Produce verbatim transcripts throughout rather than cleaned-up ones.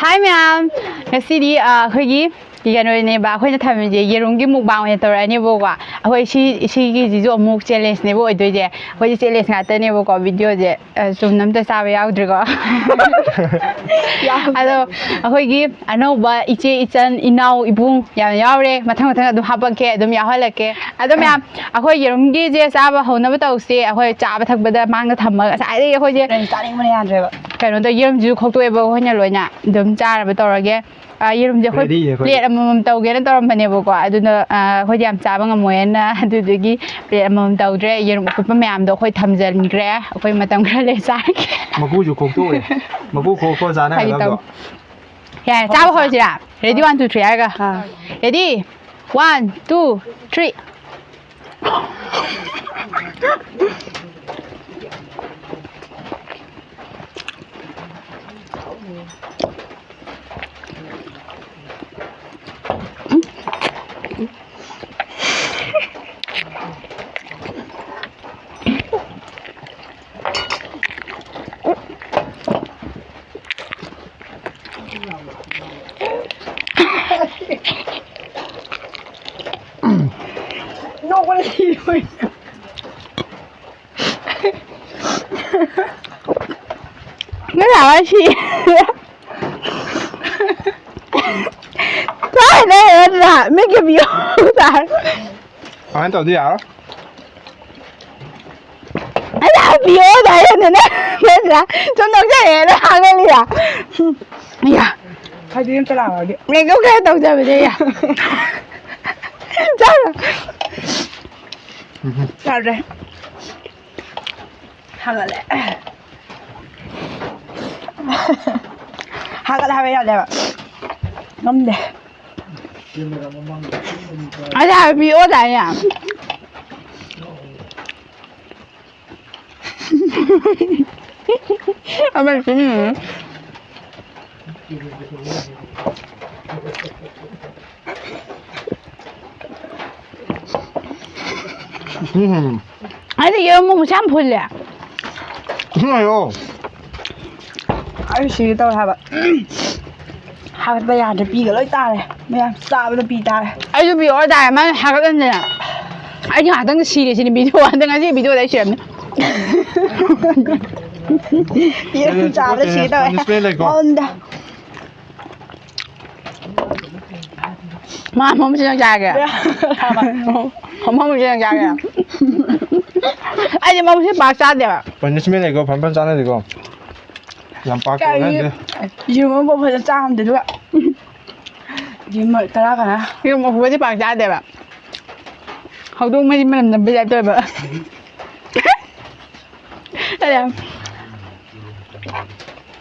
ꯍꯥꯏ ꯃꯌꯥꯝ, ꯉꯁꯤꯗꯤ ꯑ, ꯑꯩꯈꯣꯏꯒꯤ ꯀꯩꯅꯣꯅꯦꯕ, ꯑꯩꯈꯣꯏꯅ ꯊꯝꯃꯤꯁꯦ ꯌꯦꯔꯨꯝꯒꯤ mukbang ꯑꯣꯏꯅ ꯇꯧꯔꯛꯑꯅꯦꯕꯀꯣ꯫ ꯑꯩꯈꯣꯏ ꯁꯤ ꯁꯤꯒꯤꯁꯤꯁꯨ ꯑꯃꯨꯛ challengeꯅꯦꯕ ꯑꯣꯏꯗꯣꯏꯁꯦ꯫ ꯑꯩꯈꯣꯏꯁꯦ challenge ꯉꯥꯛꯇꯅꯦꯕꯀꯣ videoꯁꯦ꯫ ꯑ, ꯆꯨꯝꯅ ꯑꯝꯇ ꯆꯥꯕ ꯌꯥꯎꯗ꯭ꯔꯤꯀꯣ꯫ ꯑꯗꯣ ꯑꯩꯈꯣꯏꯒꯤ ꯑꯅꯧꯕ ꯏꯆꯦ, ꯏꯆꯟ, ꯏꯅꯥꯎ, ꯏꯕꯨꯡ ꯌꯥꯝ ꯌꯥꯎꯔꯦ꯫ ꯃꯊꯪ ꯃꯊꯪ ꯑꯗꯨꯝ ꯍꯥꯄꯛꯀꯦ, ꯑꯗꯨꯝ ꯌꯥꯎꯍꯜꯂꯛꯀꯦ꯫ ꯑꯗꯣ ꯃꯌꯥꯝ, ꯑꯩꯈꯣꯏ ꯌꯦꯔꯨꯝꯒꯤꯁꯦ ꯆꯥꯕ ꯍꯧꯅꯕ ꯇꯧꯁꯦ꯫ ꯑꯩꯈꯣꯏ ꯆꯥꯕ ꯊꯛꯄꯗ ꯃꯥꯡꯗ ꯊꯝꯃꯒ ꯉꯁꯥꯏꯗꯒꯤ ꯑꯩꯈꯣꯏꯁꯦ ꯆꯥꯅꯤꯡꯕꯅ ꯌꯥꯗ꯭ꯔꯦꯕ꯫ ꯀꯩꯅꯣ ꯇꯧ, ꯌꯦꯔꯨꯝꯁꯤꯁꯨ ꯈꯣꯛꯇꯣꯛꯑꯦꯕ ꯑꯩꯈꯣꯏꯅ ꯂꯣꯏꯅ꯫ ꯑꯗꯨꯝ ꯆꯥꯅꯕ ꯇꯧꯔꯒꯦ꯫ ꯑ, ꯌꯦꯔꯨꯝꯁꯦ ꯑꯩꯈꯣꯏ ready ꯑꯩꯈꯣꯏ꯫ Plate ꯑꯃꯃꯝ ꯇꯧꯒꯦꯅ ꯇꯧꯔꯝꯕꯅꯦꯕꯀꯣ꯫ ꯑꯗꯨꯅ, ꯑ, ꯑꯩꯈꯣꯏꯗꯤ ꯌꯥꯝ ꯆꯥꯕ ꯉꯝꯃꯣꯏꯅ ꯑꯗꯨꯗꯨꯒꯤ plate ꯑꯃꯃꯝ ꯇꯧꯗ꯭ꯔꯦ꯫ ꯌꯦꯔꯨꯝ ꯑꯐꯨꯠꯄ ꯃꯌꯥꯝꯗꯣ ꯑꯩꯈꯣꯏ ꯊꯝꯖꯤꯟꯈ꯭ꯔꯦ꯫ ꯑꯩꯈꯣꯏ ꯃꯇꯝ ꯈꯔ ꯂꯩ ꯆꯥꯔꯒꯦ꯫ ꯃꯀꯨꯁꯨ ꯈꯣꯛꯇꯣꯛꯑꯦ꯫ ꯃꯀꯨ ꯈꯣꯛꯄ ꯆꯥꯅ ꯐꯥꯒꯤ ꯍꯥꯏꯅꯕꯗꯣ꯫ ꯇꯧ꯫ ꯌꯥꯔꯦ, ꯆꯥꯕ ꯍꯧꯔꯁꯤꯔꯥ? Ready, one, two, three ꯍꯥꯏꯔꯒ꯫ ꯑꯥ꯫ Ready? One, two, three. ꯅꯣꯛꯄꯗ ꯁꯤꯗꯣꯏ꯫ ꯅꯣꯏ ꯅꯍꯥꯟꯋꯥꯏ ꯁꯤ-, ꯊꯥꯏꯅ ꯅꯠꯇ꯭ꯔꯥ? ꯃꯤꯠꯀꯤ ꯄꯤꯌꯣ ꯇꯥꯔꯦ꯫ ꯀꯃꯥꯏꯅ ꯇꯧꯗꯤ ꯌꯥꯔꯣꯏ꯫ ꯑꯩꯅ ꯄꯤꯌꯣ ꯇꯥꯔꯦ ꯅꯠꯇ꯭ꯔꯥ? ꯁꯨꯝ ꯅꯣꯛꯆꯔꯦꯅ ꯍꯥꯡꯍꯜꯂꯤꯔꯥ? ꯌꯥ꯫ ꯍꯥꯏꯗꯤ ꯑꯝꯇ ꯂꯥꯛꯑꯣꯗꯤ꯫ ꯃꯦꯀꯞ ꯈꯔ ꯇꯧꯖꯕꯅꯦ ꯌꯥ꯫ ꯆꯥꯔꯣ꯫ ꯌꯥꯗ꯭ꯔꯦ꯫ ꯍꯥꯒꯠꯂꯦ꯫ ꯍꯥꯒꯠꯂꯦ ꯍꯥꯏꯕ ꯌꯥꯗꯦ ꯍꯥꯏꯕ꯫ ꯉꯝꯗꯦ꯫ ꯑꯗ ꯍꯥꯏꯕꯤꯌꯣ ꯗꯥꯏꯅꯦ꯫ ꯑꯃ ꯎꯝ꯫ ꯎꯝ꯫ ꯑꯩꯗꯤ ꯌꯦꯔꯨꯝ ꯃꯨꯟꯕꯁꯦ ꯌꯥꯝ ꯐꯨꯜꯂꯦ꯫ ꯏꯁꯤꯡ ꯍꯩꯔꯛꯑꯣ꯫ ꯑꯩ ꯁꯤꯒꯦ ꯇꯧꯔꯦ ꯍꯥꯏꯕ꯫ ꯍꯥꯒꯠꯄ ꯌꯥꯗ꯭ꯔꯦ, ꯄꯤꯒ ꯂꯣꯏ ꯇꯥꯔꯦ꯫ ꯃꯌꯥꯝ ꯆꯥꯕꯗ ꯄꯤ ꯇꯥꯔꯦ꯫ ꯑꯩꯁꯨ ꯄꯤ ꯑꯣꯏ ꯇꯥꯔꯦ, ꯃꯥꯅ ꯍꯥꯒꯠꯍꯟꯗꯅ꯫ ꯑꯩꯗꯤ ꯉꯥꯏꯍꯥꯛꯇꯪꯗ ꯁꯤꯔꯦ ꯁꯤꯅꯤ, ꯚꯤꯗꯤꯑꯣ ꯍꯟꯗꯛ ꯉꯁꯤ ꯚꯤꯗꯤꯑꯣꯗ ꯑꯩ ꯁꯤꯔꯝꯅꯤ꯫ ꯌꯦꯔꯨꯝ ꯆꯥꯕꯗ ꯁꯤꯒꯦ ꯇꯧꯋꯦ꯫ Punishment ꯂꯩꯀꯣ? ꯃꯉꯣꯟꯗ꯫ ꯃꯥ ꯃꯃꯨꯠꯁꯤ ꯅꯪ ꯆꯥꯒꯦ? ꯃꯃꯨꯠꯁꯤ ꯅꯪ ꯆꯥꯒꯦ? ꯑꯩꯗꯤ ꯃꯃꯨꯠꯁꯤ ꯄꯥꯛ ꯆꯥꯗꯦꯕ꯫ Punishment ꯂꯩꯀꯣ, ꯐꯟ ꯐꯟ ꯆꯥꯅꯗꯦꯀꯣ꯫ ꯌꯥꯝ ꯄꯥꯛ ꯀꯥꯏꯗꯒꯤ ꯆꯥꯅꯗꯦ꯫ ꯌꯦꯔꯨꯝ ꯑꯃꯐꯥꯎ ꯐꯖꯅ ꯆꯥꯝꯗꯦ, ꯑꯗꯨꯒ ꯌꯦꯔꯨꯝ ꯇꯔꯥ ꯀꯅꯥ? ꯌꯦꯔꯨꯝ ꯑꯐꯨꯕꯗꯤ ꯄꯥꯛ ꯆꯥꯗꯦꯕ꯫ ꯍꯧꯗꯣꯡ ꯃꯔꯤ ꯃꯅꯝ ꯅꯝꯕ ꯇꯥꯏꯞ ꯇꯧꯋꯦꯕ꯫ ꯑꯗ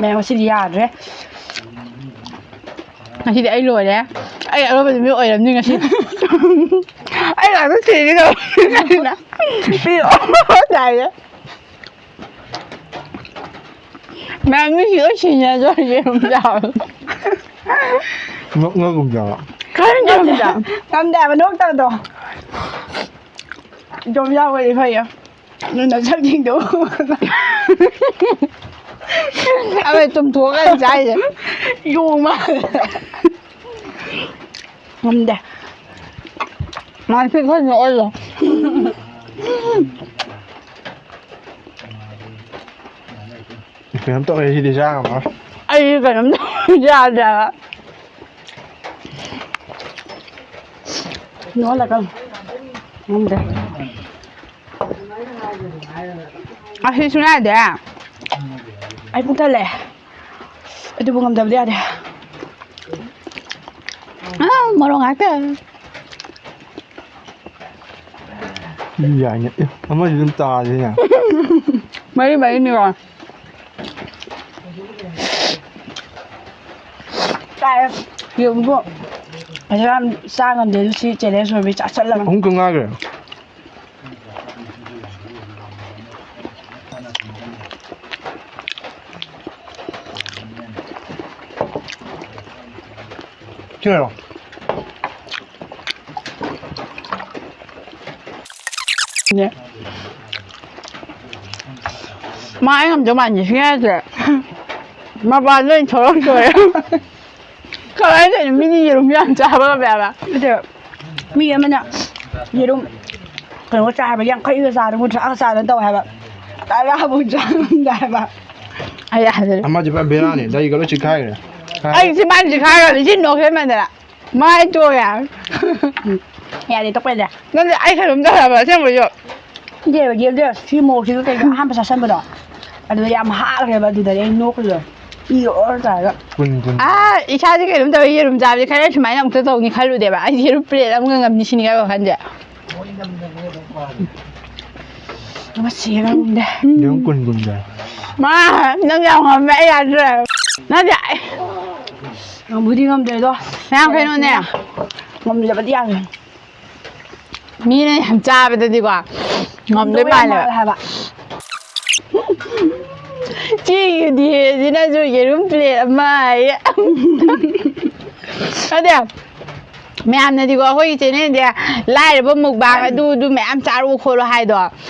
ꯃꯌꯥꯝ ꯉꯁꯤꯗꯤ ꯌꯥꯗ꯭ꯔꯦ꯫ ꯉꯁꯤꯗꯤ ꯑꯩ ꯂꯣꯏꯔꯦ꯫ ꯑꯩ ꯑꯔꯣꯏꯕ ꯅꯨꯃꯤꯠ ꯑꯣꯏꯔꯝꯅꯤ ꯉꯁꯤ꯫ ꯑꯩ ꯉꯥꯛꯇ ꯁꯤꯒꯦ ꯇꯧꯕꯅꯤꯅ꯫ ꯄꯤꯔꯛꯑꯣ ꯍꯥꯏꯔꯦ꯫ ꯃꯌꯥꯝ ꯃꯤꯁꯤ ꯂꯣꯏ ꯁꯤꯟꯅꯗꯣꯔꯦ ꯌꯦꯔꯨꯝ ꯆꯥꯕ꯫ ꯅꯣꯛꯅꯒꯨꯝꯁꯦꯕ꯫ ꯈꯔ ꯅꯣꯛꯁꯤꯗ꯫ ꯉꯝꯗꯦ ꯍꯥꯏꯕ ꯅꯣꯛꯇꯕꯗꯣ꯫ ꯏꯇꯣꯝ ꯌꯥꯎꯕꯗꯤ ꯐꯩꯌꯦ꯫ ꯅꯣꯏ ꯅꯁꯛꯁꯤꯡꯗꯣ꯫ ꯑꯃ ꯇꯨꯝꯊꯣꯛꯑꯒ ꯆꯥꯏꯁꯦ꯫ ꯌꯣꯡ ꯃꯥꯜꯂꯦ꯫ ꯉꯝꯗꯦ꯫ ꯃꯥꯁꯤ ꯈꯔ ꯅꯣꯛꯍꯜꯂꯣ꯫ ꯀꯩꯅꯣꯝ ꯇꯧꯔꯦ ꯁꯤꯗꯤ, ꯆꯥ ꯉꯝꯃꯔꯣꯏ꯫ ꯑꯩ ꯀꯩꯅꯣꯝ ꯇꯧꯔꯦ, ꯌꯥꯗꯦ ꯍꯥꯏꯕ꯫ ꯅꯣꯛꯍꯜꯂꯛꯀꯅꯨ꯫ ꯉꯝꯗꯦ꯫ ꯑꯁꯤ ꯁꯨꯡꯌꯥ ꯌꯥꯗꯦ꯫ ꯑꯩ ꯄꯨꯛ ꯊꯜꯂꯦ꯫ ꯑꯗꯨꯕꯨ ꯉꯝꯗꯕꯗꯤ ꯌꯥꯗꯦ꯫ ꯑꯥ, ꯃꯔꯣꯛ ꯉꯥꯛꯇ꯫ ꯌꯥꯏꯅꯦ꯫ ꯑꯦ, ꯑꯃꯗꯤ ꯑꯗꯨꯝ ꯇꯥꯔꯦꯅꯦ꯫ ꯃꯔꯤ ꯃꯔꯤꯅꯤꯀꯣ꯫ ꯆꯥꯏ꯫ ꯌꯦꯔꯨꯝꯕꯨ ꯐꯖꯅ ꯆꯥ ꯉꯝꯗꯦ, ꯑꯗꯨ ꯁꯤ challenge ꯑꯣꯏꯕꯩ ꯆꯥꯁꯜꯂꯕꯅꯤ꯫ ꯑꯍꯨꯝ ꯈꯛ ꯉꯥꯏꯈ꯭ꯔꯦ꯫ ꯁꯤꯔꯣ? ꯅꯦ꯫ ꯃꯥ ꯑꯩ ꯉꯝꯗꯧ ꯃꯥꯟꯗꯦ, ꯁꯤ ꯍꯥꯏꯁꯦ꯫ ꯃꯄꯥꯟꯗ ꯑꯣꯏꯅ ꯊꯣꯛꯂꯛꯇꯣꯔꯦ꯫ ꯀꯃꯥꯏꯅ ꯇꯧꯔꯤꯅꯣ? ꯃꯤꯗꯤ ꯌꯦꯔꯨꯝ ꯌꯥꯝ ꯆꯥꯕ ꯉꯝꯃꯦ ꯍꯥꯏꯕ꯫ ꯅꯠꯇꯦ, ꯃꯤ ꯑꯃꯅ ꯌꯦꯔꯨꯝ ꯀꯩꯅꯣ ꯆꯥꯕ, ꯌꯥꯡꯈꯩꯒ ꯆꯥꯗꯅ, ꯀꯨꯟꯊ꯭ꯔꯥꯒ ꯆꯥꯗꯅ ꯇꯧꯋꯦ ꯍꯥꯏꯕ꯫ ꯇꯔꯥꯕꯨ ꯆꯥ ꯉꯝꯗꯦ ꯍꯥꯏꯕ꯫ ꯑꯩ ꯌꯥꯗ꯭ꯔꯦ꯫ ꯑꯃꯗꯤ ꯄꯨꯔꯥ ꯕꯦꯔꯥꯅꯤ, ꯂꯩꯒ ꯂꯣꯏ ꯆꯤꯛꯈꯥꯏꯈ꯭ꯔꯦ꯫ ꯑꯩ ꯆꯤꯝꯕꯥꯟ ꯆꯤꯛꯈꯥꯏꯈ꯭ꯔꯕꯅꯤ, ꯁꯤ ꯅꯣꯛ ꯍꯦꯟꯃꯟꯗꯅ꯫ ꯃꯥꯏ ꯇꯣꯛꯑꯦ꯫ ꯌꯥꯔꯦ, ꯇꯣꯛꯄ ꯌꯥꯗ꯭ꯔꯦ꯫ ꯅꯪꯗꯤ ꯑꯩ ꯀꯩꯅꯣꯝ ꯇꯧꯔꯕ, ꯑꯁꯦꯡꯕꯩꯁꯨ꯫ ꯌꯦꯡꯉꯣ, ꯌꯦꯡꯗꯦ, ꯁꯤ ꯃꯣꯔꯣꯛꯁꯤꯒ ꯀꯩꯒ ꯑꯍꯥꯟꯕ ꯆꯥꯁꯟꯕꯗꯣ, ꯑꯗꯨꯗ ꯌꯥꯝ ꯍꯥꯈ꯭ꯔꯦꯕ, ꯑꯗꯨꯗꯅꯦ ꯑꯩ ꯅꯣꯛꯈ꯭ꯔꯤꯗꯣ꯫ ꯏ ꯑꯣꯔ ꯇꯥꯔꯒ꯫ ꯀꯨꯟ, ꯀꯨꯟ꯫ ꯑꯥ, ꯏꯁꯥꯁꯦ ꯀꯩꯅꯣꯝ ꯇꯧꯋꯦ, ꯌꯦꯔꯨꯝ ꯆꯥꯕꯁꯦ ꯈꯔ ꯁꯨꯃꯥꯏꯅ ꯑꯃꯨꯛꯇ ꯇꯧꯅꯤ ꯈꯜꯂꯨꯗꯦꯕ꯫ ꯑꯩ ꯌꯦꯔꯨꯝ ꯄ꯭ꯂꯦꯠ ꯑꯃꯒ ꯉꯝꯅꯤ ꯁꯤꯅꯤ ꯀꯥꯏ ꯋꯥꯈꯜꯁꯦ꯫ ꯑꯃ ꯁꯤꯒꯦ ꯉꯝꯗꯦ꯫ ꯌꯦꯔꯨꯝ ꯀꯨꯟ, ꯀꯨꯟ ꯆꯥꯏ꯫ ꯃꯥ, ꯅꯪ ꯌꯥꯝ ꯉꯝꯃꯦ, ꯑꯩ ꯌꯥꯗ꯭ꯔꯦ꯫ ꯅꯪꯗꯤ ꯑꯩ ꯉꯝꯕꯨꯗꯤ ꯉꯝꯗ꯭ꯔꯦ ꯑꯗꯣ꯫ ꯃꯌꯥꯝ ꯀꯩꯅꯣꯅꯦ꯫ ꯉꯝꯗꯕꯗꯤ ꯌꯥꯗ꯭ꯔꯦ꯫ ꯃꯤꯅ ꯌꯥꯝ ꯆꯥꯕꯗꯗꯤꯀꯣ, ꯉꯝꯗꯣꯏ ꯉꯝꯗꯣꯏ ꯃꯥꯜꯂꯦꯕ꯫ ꯃꯥꯜꯂꯦ ꯍꯥꯏꯕ꯫ ꯆꯦꯒꯤꯗꯤ ꯁꯤꯅꯁꯨ ꯌꯦꯔꯨꯝ ꯄ꯭ꯂꯦꯠ ꯑꯃ ꯍꯥꯏꯌꯦ꯫ ꯑꯗꯦ, ꯃꯌꯥꯝꯅꯗꯤꯀꯣ, ꯑꯩꯈꯣꯏꯒꯤ ꯆꯦꯅꯦꯜꯁꯦ ꯂꯥꯏꯔꯕ ꯃꯨꯛꯕꯥꯡ ꯑꯗꯨ ꯑꯗꯨ ꯃꯌꯥꯝ ꯆꯥꯔꯣ ꯈꯣꯠꯂꯣ ꯍꯥꯏꯗꯣ,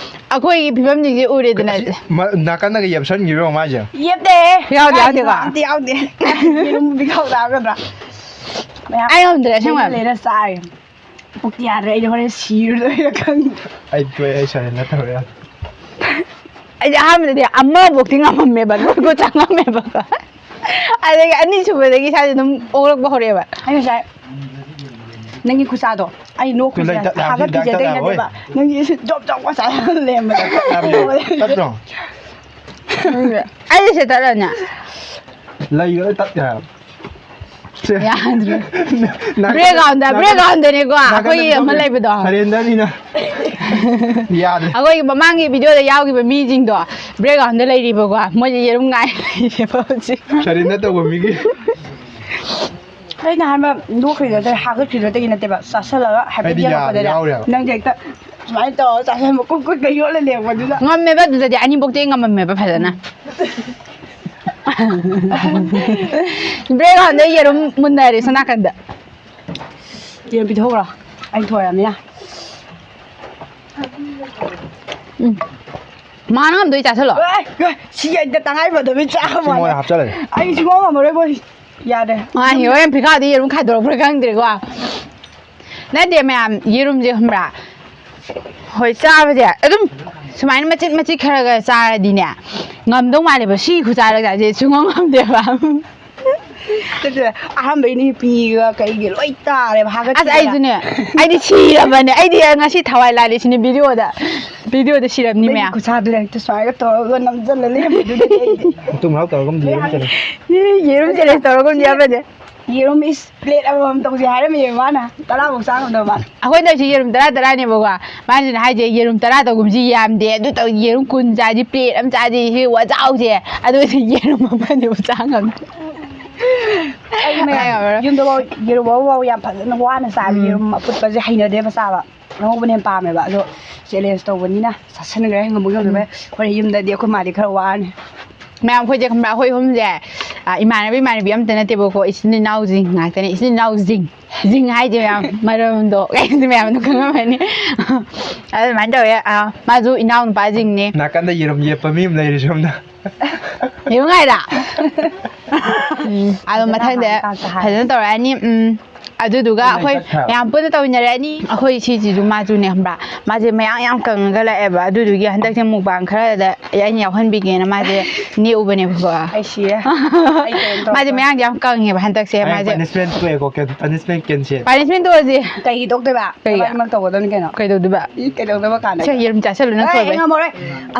ꯑꯩꯈꯣꯏꯒꯤ ꯐꯤꯕꯝꯁꯤꯡꯁꯦ ꯎꯔꯦꯗꯅ꯫ ꯑꯁꯤ ꯃ-, ꯅꯥꯀꯟꯗꯒ ꯌꯦꯞꯁꯟꯈꯤꯕ꯭ꯔꯣ ꯃꯥꯏꯁꯦ? ꯌꯦꯞꯇꯦ꯫ ꯌꯥꯎꯗꯦ, ꯀꯥꯏꯗꯅꯣ? ꯌꯥꯎꯗꯦꯀꯣ꯫ ꯑꯝꯇ ꯌꯥꯎꯗꯦ꯫ ꯌꯦꯔꯨꯝ ꯄꯤꯈꯥꯎ ꯆꯥꯒꯗ꯭ꯔꯥ? ꯃꯌꯥꯝ ꯑꯩ ꯉꯝꯗ꯭ꯔꯦ, ꯑꯁꯦꯡꯕ꯫ ꯂꯩꯔ ꯂꯩꯔ ꯆꯥꯔꯦ꯫ ꯄꯨꯛꯇꯤ ꯌꯥꯗ꯭ꯔꯦ, ꯑꯩꯗꯤ ꯍꯣꯔꯦꯟ ꯁꯤꯔꯗꯣꯏꯔꯥ ꯈꯪꯗꯦ꯫ ꯑꯩ ꯇꯣꯛꯑꯦ, ꯑꯩ surrender ꯇꯧꯔꯦ꯫ ꯑꯩꯗꯤ ꯑꯍꯥꯟꯕꯗꯗꯤ ꯑꯃꯐꯧꯗꯤ ꯉꯝꯃꯝꯃꯦꯕ, ꯂꯣꯏ ꯆꯪꯉꯝꯃꯦꯕ꯫ ꯑꯗꯒꯤ ꯑꯅꯤꯁꯨꯕꯗꯒꯤ ꯏꯁꯥꯁꯦ ꯑꯗꯨꯝ ꯑꯣꯛꯂꯛꯄ ꯍꯧꯔꯛꯑꯦꯕ꯫ ꯑꯩ ꯉꯁꯥꯏ ꯅꯪꯒꯤ ꯈꯨꯆꯥꯗꯣ, ꯑꯩ ꯅꯣꯛꯄꯁꯦ ꯂꯩ, ꯇꯠ-, ꯊꯥꯒꯠꯄꯤꯖꯗꯣꯏ ꯇꯠ-, ꯇꯠ-, ꯅꯠꯇꯦꯕ꯫ ꯅꯪꯒꯤ ꯖꯣꯞ ꯖꯣꯞ ꯃꯆꯥ ꯂꯩꯔꯝꯕꯗꯣ꯫ ꯇꯠꯇ꯭ꯔꯣ? ꯑꯩꯁꯦ ꯇꯠꯂꯅꯦ? ꯂꯩꯒ ꯂꯣꯏ ꯇꯠ ꯌꯥꯔꯦ꯫ ꯁꯦ꯫ ꯌꯥꯗ꯭ꯔꯦ꯫ ꯅꯥꯀꯟ-, background-ꯗ, ꯅꯥꯀꯟ-, background-ꯗꯅꯦꯀꯣ, ꯅꯥꯀꯟꯗ ꯑꯩꯈꯣꯏꯒꯤ ꯑꯃ ꯄꯤꯊꯣꯛꯈ꯭ꯔꯦ꯫ ꯂꯩꯕꯗꯣ꯫ Surrender-ꯅꯤꯅ꯫ ꯌꯥꯗ꯭ꯔꯦ꯫ ꯑꯩꯈꯣꯏꯒꯤ ꯃꯃꯥꯡꯒꯤ video-ꯗ ꯌꯥꯎꯈꯤꯕ ꯃꯤꯁꯤꯡꯗꯣ background-ꯗ ꯂꯩꯔꯤꯕꯀꯣ, ꯃꯣꯏꯁꯦ ꯌꯦꯔꯨꯝ ꯉꯥꯏ ꯂꯩꯔꯤꯕ ꯍꯧꯖꯤꯛ꯫ Surrender ꯇꯧꯕ ꯃꯤꯒꯤ꯫ ꯑꯩꯅ ꯍꯥꯏꯕ ꯅꯣꯛꯈ꯭ꯔꯤꯗꯣ ꯅꯠꯇꯦ, ꯍꯥꯒꯠꯈ꯭ꯔꯤꯗꯣ ꯑꯇꯩꯒꯤ ꯅꯠꯇꯦꯕ, ꯆꯥꯁꯜꯂꯒ ꯍꯥꯏꯐꯦꯠ ꯑꯩꯗꯤ ꯌꯥ-, ꯌꯦꯡꯉꯛꯄꯗꯅꯦ, ꯌꯥꯎꯔꯦꯕ꯫ ꯅꯪꯗꯤ ꯍꯦꯛꯇ ꯁꯨꯃꯥꯏꯅ ꯇꯧꯔ ꯆꯥꯁꯟꯕ, ꯀꯨꯠ ꯀꯨꯠꯀ ꯌꯣꯠꯂ ꯂꯦꯡꯕꯗꯨꯗ꯫ ꯉꯝꯃꯦꯕ, ꯑꯗꯨꯗꯗꯤ ꯑꯅꯤꯐꯧꯇꯤ ꯉꯝꯃꯝꯃꯦꯕ ꯐꯖꯅ꯫ Background-ꯗ ꯌꯦꯔꯨꯝ ꯃꯨꯟꯅꯔꯦ ꯁꯣꯝ ꯅꯥꯀꯟꯗ꯫ ꯌꯦꯔꯨꯝ ꯄꯤꯊꯣꯛꯈ꯭ꯔꯣ, ꯑꯩ ꯊꯣꯏꯔꯃꯤꯅ꯫ ꯎꯝ꯫ ꯃꯥꯅ ꯉꯝꯗꯣꯏ ꯆꯥꯁꯜꯂꯣ꯫ ꯑꯦ, ꯑꯦ, ꯁꯤ ꯑꯩꯗ ꯇꯉꯥꯏ ꯐꯗꯕꯩ ꯆꯥꯕ ꯁꯤ ꯃꯣꯏ ꯋꯥꯅꯤ꯫ ꯍꯥꯞꯆꯜꯂꯦ꯫ ꯑꯩ ꯁꯨꯡꯉꯝ ꯉꯝꯃꯔꯣꯏ, ꯃꯣꯏ꯫ ꯌꯥꯗꯦ꯫ ꯃꯥꯅꯤ, ꯍꯣꯔꯦꯟ ꯐꯤꯈꯥꯎꯗ ꯌꯦꯔꯨꯝ ꯈꯥꯏꯗꯣꯔꯛꯄ꯭ꯔꯥ ꯈꯪꯗ꯭ꯔꯦꯀꯣ꯫ ꯅꯠꯇꯦ ꯃꯌꯥꯝ, ꯌꯦꯔꯨꯝꯁꯦ ꯈꯪꯕ꯭ꯔꯥ? ꯍꯣꯏ, ꯆꯥꯕꯁꯦ ꯑꯗꯨꯝ ꯁꯨꯃꯥꯏꯅ ꯃꯆꯤꯠ ꯃꯆꯤꯠ ꯈꯔ ꯈꯔ ꯆꯥꯔꯗꯤꯅꯦ, ꯉꯝꯗꯧ ꯃꯥꯜꯂꯦꯕ꯫ ꯁꯤ ꯈꯨꯆꯥꯔꯒꯁꯦ ꯁꯨꯡꯉꯝ ꯉꯝꯗꯦꯕ꯫ ꯑꯗꯨꯗ ꯑꯍꯥꯟꯕꯩ ꯅꯨꯄꯤꯒ ꯀꯩꯒꯤ ꯂꯣꯏ ꯇꯥꯔꯦꯕ, ꯑꯁ, ꯍꯥꯒꯠꯈꯤꯗꯅ꯫ ꯑꯩꯁꯨꯅꯦ, ꯑꯩꯗꯤ ꯁꯤꯔꯕꯅꯦ꯫ ꯑꯩꯗꯤ ꯉꯁꯤ ꯊꯋꯥꯏ ꯂꯥꯜꯂꯤꯁꯤꯅꯦ ꯚꯤꯗꯤꯑꯣꯗ꯫ ꯚꯤꯗꯤꯑꯣꯗ ꯁꯤꯔꯕꯅꯤ ꯅꯪꯒꯤ ꯃꯌꯥꯝ꯫ ꯈꯨꯠꯁꯥꯗꯨ ꯂꯥꯏꯔꯤꯛꯇ ꯁꯨꯃꯥꯏꯅ ꯇꯧꯔꯒ ꯅꯝꯁꯤꯜꯂ ꯂꯩꯔꯝꯕꯗꯨꯗꯤ ꯑꯩꯗꯤ꯫ ꯃꯇꯨꯡ ꯃꯅꯥꯎ ꯇꯧꯔꯒ ꯑꯃꯨꯛ ꯌꯦꯡꯉꯨ ꯆꯠꯂꯦ꯫ ꯌꯦꯔꯨꯝ ꯆꯦꯂꯦꯟꯖ ꯇꯧꯔꯒꯨꯝꯁꯦ ꯍꯥꯏꯕꯅꯦ꯫ ꯌꯦꯔꯨꯝ ꯏꯁ ꯄ꯭ꯂꯦꯠ ꯑꯃꯃꯝ ꯇꯧꯁꯦ ꯍꯥꯏꯔꯝꯃꯦ ꯃꯥꯅ꯫ ꯇꯔꯥꯃꯨꯛ ꯆꯥ ꯉꯝꯗꯕ ꯃꯥꯅ꯫ ꯑꯩꯈꯣꯏꯅ ꯁꯤ ꯌꯦꯔꯨꯝ ꯇꯔꯥ ꯇꯔꯥꯅꯦꯕꯀꯣ꯫ ꯃꯥꯁꯤꯅ ꯍꯥꯏꯁꯦ, "ꯌꯦꯔꯨꯝ ꯇꯔꯥ ꯇꯧꯒꯨꯝꯁꯤ, ꯌꯥꯝꯗꯦ, ꯑꯗꯨ ꯇꯧ, ꯌꯦꯔꯨꯝ ꯀꯨꯟ ꯆꯥꯁꯤ, ꯄ꯭ꯂꯦꯠ ꯑꯃ ꯆꯥꯁꯤ, ꯁꯤ ꯋꯥꯖꯥꯎꯁꯦ"꯫ ꯑꯗꯨ ꯑꯣꯏꯔꯗꯤ ꯌꯦꯔꯨꯝ ꯑꯃꯅꯦꯕ ꯆꯥ ꯉꯝꯗꯦ꯫ ꯑꯩ ꯃꯌꯥꯝ ꯍꯥꯏ ꯉꯝꯃꯔꯣꯏ꯫ ꯌꯨꯝꯗꯐꯥꯎ ꯌꯦꯔꯨꯝ ꯐꯥꯎ ꯌꯥꯝ ꯐꯖꯅ ꯋꯥꯅ ꯆꯥꯕ꯫ ꯎꯝ꯫ ꯌꯦꯔꯨꯝ ꯑꯐꯨꯠꯄꯁꯦ ꯍꯩꯅꯗꯦꯕ ꯆꯥꯕ꯫ ꯑꯉꯧꯕꯅ ꯍꯦꯟꯅ ꯄꯥꯝꯃꯦꯕ꯫ ꯑꯗꯣ ꯆꯦꯂꯦꯟꯖ ꯇꯧꯕꯅꯤꯅ ꯆꯥꯁꯤꯟꯈ꯭ꯔꯦ꯫ ꯉꯝꯕ ꯉꯝꯗꯕ꯫ ꯍꯣꯔꯦꯟ ꯌꯨꯝꯗꯗꯤ ꯑꯩꯈꯣꯏ ꯃꯥꯗꯤ ꯈꯔ ꯋꯥꯔꯅꯤ꯫ ꯃꯌꯥꯝ, ꯑꯩꯈꯣꯏꯁꯦ ꯈꯪꯕ꯭ꯔꯥ? ꯑꯩꯈꯣꯏ ꯑꯍꯨꯝꯁꯦ, ꯑ, ꯏꯃꯥꯟꯅꯕ ꯏꯃꯥꯟꯅꯕꯤ ꯑꯝꯇ ꯅꯠꯇꯦꯕꯀꯣ, ꯏꯆꯤꯟ ꯏꯅꯥꯎꯁꯤꯡ ꯉꯥꯛꯇꯅꯦ꯫ ꯏꯆꯤꯟ ꯏꯅꯥꯎꯁꯤꯡ, ꯁꯤꯡ ꯍꯥꯏꯁꯦ ꯃꯌꯥꯝ ꯃꯔꯝꯗꯣ ꯀꯩꯅꯣ ꯃꯌꯥꯝꯅ ꯈꯪꯉꯝꯃꯅꯤ꯫ ꯑꯗꯨꯃꯥꯏꯅ ꯇꯧꯋꯦ꯫ ꯑ, ꯃꯥꯁꯨ ꯏꯅꯥꯎꯅꯨꯄꯥꯁꯤꯡꯅꯦ꯫ ꯅꯥꯀꯟꯗ ꯌꯦꯔꯨꯝ ꯌꯦꯞꯄ ꯃꯤ ꯑꯃ ꯂꯩꯔꯤ ꯁꯣꯝꯗ꯫ ꯌꯦꯔꯨꯝ ꯉꯥꯏꯔ? ꯎꯝ, ꯑꯗꯣ ꯃꯊꯪꯗ ꯐꯖꯅ ꯇꯧꯔꯛꯑꯅꯤ꯫ ꯎꯝ, ꯑꯗꯨꯗꯨꯒ ꯑꯩꯈꯣꯏ ꯃꯌꯥꯝ ꯄꯨꯟꯅ ꯇꯧꯃꯤꯟꯅꯔꯛꯑꯅꯤ꯫ ꯑꯩꯈꯣꯏ ꯁꯤꯁꯤꯁꯨ ꯃꯥꯁꯨꯅꯦ ꯈꯪꯕ꯭ꯔꯥ? ꯃꯥꯁꯦ ꯃꯌꯥꯡ ꯌꯥꯝ ꯀꯪꯉꯒ ꯂꯥꯛꯑꯦꯕ꯫ ꯑꯗꯨꯗꯨꯒꯤ ꯍꯟꯗꯛꯁꯦ ꯃꯨꯛꯕꯥꯡ ꯈꯔꯗ ꯑꯩꯅ ꯌꯥꯎꯍꯟꯕꯤꯒꯦꯅ ꯃꯥꯁꯦ ꯅꯦꯛꯎꯕꯅꯦꯕꯀꯣ꯫ ꯑꯩ ꯁꯤꯔꯦ꯫ ꯑꯩ ꯀꯩꯅꯣ ꯇꯧꯔꯦ꯫ ꯃꯥꯁꯦ ꯃꯌꯥꯡꯁꯦ ꯌꯥꯝ ꯀꯪꯉꯦꯕ ꯍꯟꯗꯛꯁꯦ꯫ ꯃꯥꯁꯦ ꯄꯅꯤꯁꯃꯦꯟ ꯇꯣꯛꯑꯦꯀꯣ, ꯄꯅꯤꯁꯃꯦꯟ ꯀꯦꯟꯁꯦꯜ꯫ ꯄꯥꯅꯤꯁꯃꯦꯟ ꯇꯣꯛꯑꯁꯤ꯫ ꯀꯩꯒꯤ ꯇꯣꯛꯇꯣꯏꯕ? ꯀꯩꯒꯤ? ꯅꯕꯥꯅꯤꯃꯛ ꯇꯧꯒꯗꯕꯅꯤ ꯀꯩꯅꯣ꯫ ꯀꯩꯗꯧꯗꯣꯏꯕ? ꯏ, ꯀꯩꯗꯧꯗꯣꯏꯕ ꯀꯥꯟꯗ? ꯁꯦ, ꯌꯦꯔꯨꯝ ꯆꯥꯁꯤꯜꯂꯨ ꯅꯪ ꯑꯦ, ꯁꯣꯏꯕꯩ꯫ ꯑꯩ ꯉꯝꯃꯔꯣꯏ꯫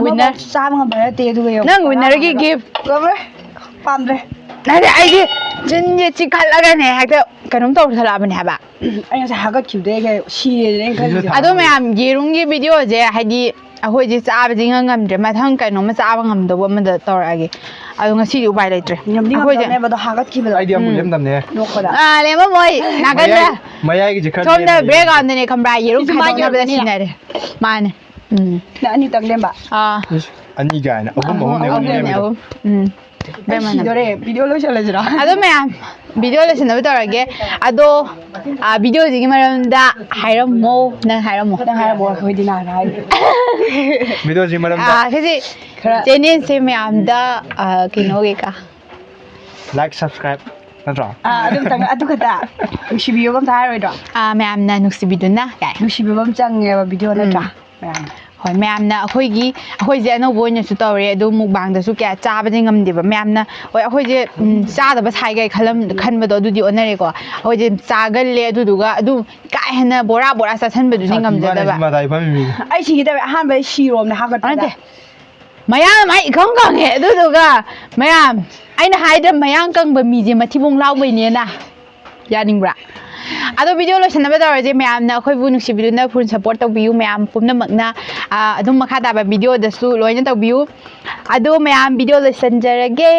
ꯋꯤꯟꯅꯔ꯫ ꯑꯃꯐꯥꯎ ꯆꯥꯕ ꯉꯝꯕ ꯅꯠꯇꯦ ꯑꯗꯨꯒ ꯌꯦꯡꯉꯣ꯫ ꯅꯪ ꯋꯤꯟꯅꯔꯒꯤ ꯒꯤꯐ꯫ ꯉꯝꯃꯔꯣꯏ꯫ ꯄꯥꯝꯗ꯭ꯔꯦ꯫ ꯅꯠꯇꯦ, ꯑꯩꯗꯤ ꯆꯤꯟꯁꯦ ꯆꯤꯛꯈꯠꯂꯒꯅꯦ ꯍꯦꯛꯇ ꯀꯩꯅꯣꯝ ꯇꯧꯁꯜꯂꯛꯑꯕꯅꯦ ꯍꯥꯏꯕ꯫ ꯑꯩ ꯉꯁꯥꯏ ꯍꯥꯒꯠꯈꯤꯕꯗꯩ ꯑꯩ ꯁꯤꯔꯦꯅ ꯑꯩꯅ ꯈꯜꯂꯤꯁꯦ꯫ ꯑꯗꯣ ꯃꯌꯥꯝ, ꯌꯦꯔꯨꯝꯒꯤ ꯚꯤꯗꯤꯑꯣꯁꯦ ꯍꯥꯏꯗꯤ ꯑꯩꯈꯣꯏꯁꯦ ꯆꯥꯕꯁꯦ ꯏꯉꯝ ꯉꯝꯗ꯭ꯔꯦ꯫ ꯃꯊꯪ ꯀꯩꯅꯣꯝꯃ ꯆꯥꯕ ꯉꯝꯗꯧꯕ ꯑꯃꯗ ꯇꯧꯔꯛꯑꯒꯦ꯫ ꯑꯗꯣ ꯉꯁꯤꯗꯤ ꯎꯄꯥꯏ ꯂꯩꯇ꯭ꯔꯦ꯫ ꯉꯝꯗꯤ ꯑꯩꯈꯣꯏꯁꯦ ꯉꯝꯗꯕꯅꯦꯕ ꯑꯗꯣ ꯍꯥꯒꯠꯈꯤꯕꯗꯣ꯫ ꯑꯩꯗꯤ ꯑꯃꯨꯛ ꯂꯦꯝꯗꯝꯅꯦ꯫ ꯅꯣꯛꯄꯗ꯫ ꯑꯥ, ꯂꯦꯝꯃꯝꯃꯣꯏ꯫ ꯅꯥꯀꯟꯗ ꯃꯌꯥꯏ-, ꯃꯌꯥꯏꯒꯤꯁꯦ ꯈꯔ ꯁꯣꯝꯗ ꯂꯦꯝꯃꯦ꯫ ꯕꯦꯛꯒ꯭ꯔꯥꯎꯟꯗꯅꯦ ꯈꯪꯕ꯭ꯔꯥ? ꯌꯦꯔꯨꯝ ꯁꯤꯁꯨ ꯃꯥꯒꯤ ꯈꯥꯏꯗꯣꯛꯅꯕꯗ ꯑꯣꯏꯔꯝꯅꯤꯅꯦ꯫ ꯁꯤꯟꯅꯔꯦ꯫ ꯃꯥꯅꯦ꯫ ꯎꯝ꯫ ꯅꯪ ꯑꯅꯤꯇꯪ ꯂꯦꯝꯕ꯫ ꯑꯥ꯫ ꯏꯁ, ꯑꯅꯤ ꯀꯥꯏꯅ ꯑꯍꯨꯝ, ꯑꯍꯨꯝꯅꯦ, ꯑꯍꯨꯝꯅꯦ, ꯑꯍꯨꯝꯅꯦ, ꯑꯍꯨꯝꯅꯦ꯫ ꯑꯍꯨꯝ꯫ ꯎꯝ꯫ ꯑꯩ ꯁꯤꯗꯣꯔꯦ꯫ ꯚꯤꯗꯤꯑꯣ ꯂꯣꯏꯁꯤꯜꯂꯁꯤꯔꯣ? ꯑꯗꯣ ꯃꯌꯥꯝ, ꯚꯤꯗꯤꯑꯣ ꯂꯣꯏꯁꯤꯟꯅꯕ ꯇꯧꯔꯒꯦ꯫ ꯑꯗꯣ, ꯑꯥ, ꯚꯤꯗꯤꯑꯣꯁꯤꯒꯤ ꯃꯔꯝꯗ ꯍꯥꯏꯔꯝꯃꯣ꯫ ꯅꯪ ꯍꯥꯏꯔꯝꯃꯣ꯫ ꯅꯪ ꯍꯥꯏꯔꯝꯃꯣ, ꯑꯩꯈꯣꯏꯗꯤ ꯅꯍꯥꯟ ꯍꯥꯏꯔꯦ꯫ ꯚꯤꯗꯤꯑꯣꯁꯤ ꯃꯔꯝꯗ ꯑꯥ, ꯁꯤꯁꯤ ꯈꯔ ꯆꯦꯅꯦꯜꯁꯦ ꯃꯌꯥꯝꯗ, ꯑꯥ, ꯀꯩꯅꯣ ꯀꯩꯀꯥ꯫ Like, subscribe. ꯅꯠꯇ꯭ꯔꯣ? ꯑꯥ, ꯑꯗꯨꯝꯇꯪ, ꯑꯗꯨ ꯈꯛꯇ ꯅꯨꯡꯁꯤꯕꯤꯌꯨ ꯑꯝꯇ ꯍꯥꯏꯔꯣꯏꯗ꯭ꯔꯣ? ꯑꯥ, ꯃꯌꯥꯝꯅ ꯅꯨꯡꯁꯤꯕꯤꯗꯨꯅ ꯀꯥꯏ ꯅꯨꯡꯁꯤꯕꯤꯕ ꯑꯃ ꯆꯪꯉꯦꯕ ꯚꯤꯗꯤꯑꯣ ꯅꯠꯇ꯭ꯔꯥ? ꯃꯌꯥꯝ ꯍꯣꯏ, ꯃꯌꯥꯝꯅ ꯑꯩꯈꯣꯏꯒꯤ ꯑꯩꯈꯣꯏꯁꯦ ꯑꯅꯧꯕ ꯑꯣꯏꯅꯁꯨ ꯇꯧꯔꯦ, ꯑꯗꯨ ꯃꯨꯛꯕꯥꯡꯗꯁꯨ ꯀꯌꯥ ꯆꯥꯕꯗꯤ ꯉꯝꯗꯦꯕ꯫ ꯃꯌꯥꯝꯅ ꯍꯣꯏ ꯑꯩꯈꯣꯏꯁꯦ ꯎꯝ, ꯆꯥꯗꯕ ꯁꯥꯏꯒꯩ ꯈꯜꯂꯝ ꯈꯟꯕꯗꯣ ꯑꯗꯨꯗꯤ ꯑꯣꯟꯅꯔꯦꯀꯣ꯫ ꯑꯩꯈꯣꯏꯁꯦ ꯆꯥꯒꯜꯂꯦ, ꯑꯗꯨꯗꯨꯒ ꯑꯗꯨꯝ ꯀꯥ ꯍꯦꯟꯅ ꯕꯣꯔꯥ ꯕꯣꯔꯥ ꯆꯥꯁꯟꯕꯗꯨꯗꯤ ꯉꯝꯖꯗꯕ꯫ ꯃꯇꯥꯏ ꯐꯝꯃꯤ ꯃꯤꯗꯣ꯫ ꯑꯩ ꯁꯤꯒꯦ ꯇꯧꯋꯦ ꯑꯍꯥꯟꯕ ꯁꯤꯔꯣꯝꯅ ꯍꯥꯒꯠꯄꯗ꯫ ꯅꯠꯇꯦ, ꯃꯌꯥꯝ ꯑꯩ ꯏꯀꯪ ꯀꯪꯉꯦ꯫ ꯑꯗꯨꯗꯨꯒ ꯃꯌꯥꯝ, ꯑꯩꯅ ꯍꯥꯏꯗ꯭ꯔ, ꯃꯌꯥꯡ ꯀꯪꯕ ꯃꯤꯁꯦ ꯃꯊꯤꯕꯣꯡ ꯂꯥꯎꯕꯩꯅꯦꯅ꯫ ꯌꯥꯅꯤꯡꯕ꯭ꯔꯥ? ꯑꯗꯣ ꯚꯤꯗꯤꯑꯣ ꯂꯣꯏꯁꯤꯟꯅꯕ ꯇꯧꯔꯁꯦ꯫ ꯃꯌꯥꯝꯅ ꯑꯩꯈꯣꯏꯕꯨ ꯅꯨꯡꯁꯤꯕꯤꯗꯨꯅ ꯐꯨꯜ ꯁꯞꯄꯣꯔꯠ ꯇꯧꯕꯤꯌꯨ꯫ ꯃꯌꯥꯝ ꯄꯨꯝꯅꯃꯛꯅ ꯑꯥ, ꯑꯗꯨꯝ ꯃꯈꯥ ꯇꯥꯕ ꯚꯤꯗꯤꯑꯣꯗꯁꯨ ꯂꯣꯏꯅ ꯇꯧꯕꯤꯌꯨ꯫ ꯑꯗꯣ ꯃꯌꯥꯝ, ꯚꯤꯗꯤꯑꯣ ꯂꯣꯏꯁꯤꯟꯖꯔꯒꯦ꯫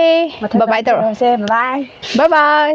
ꯃꯊꯪ ꯕꯕꯥꯏ ꯇꯧꯔꯣ꯫ ꯇꯧꯔꯁꯦ, bye bye꯫ ꯕꯕꯥꯏ꯫